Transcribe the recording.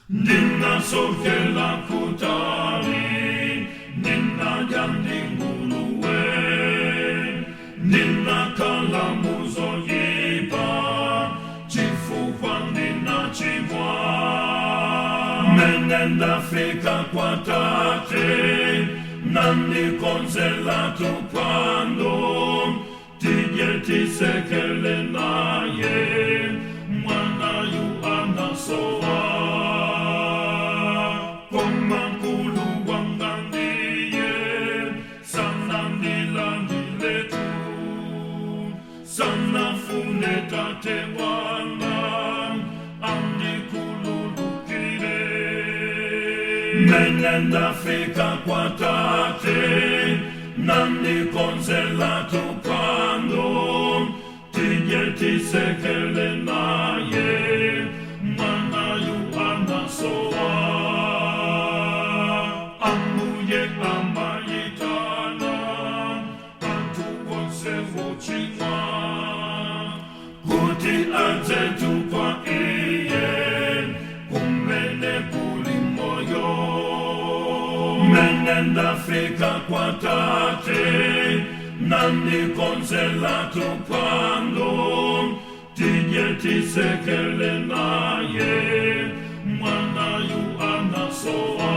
Ndinasokela kutali, ndinadya ndi nguluwe, ndinakhala muzoyipa, chifukwa ndinachimwa. Mene ndafika kwa tate, nandikonzela phwando, tidye tisekele naye, mwanayu anasowa. Koma mkulu wanga ndiye sanandilandiletu, sanafune tate wanga andikhululukire. Mene ndafika kwa tate, nandikonzela phwando, tidye tisekele naye, mwanayu anasowa. Ambuye amayitana anthu onse ochimwa kuti adzetu kwa iye kumene kuli moyo. Mene ndafika kwa tate, nandikonzela phwando, tidye tisekele naye, mwanayu anasowa.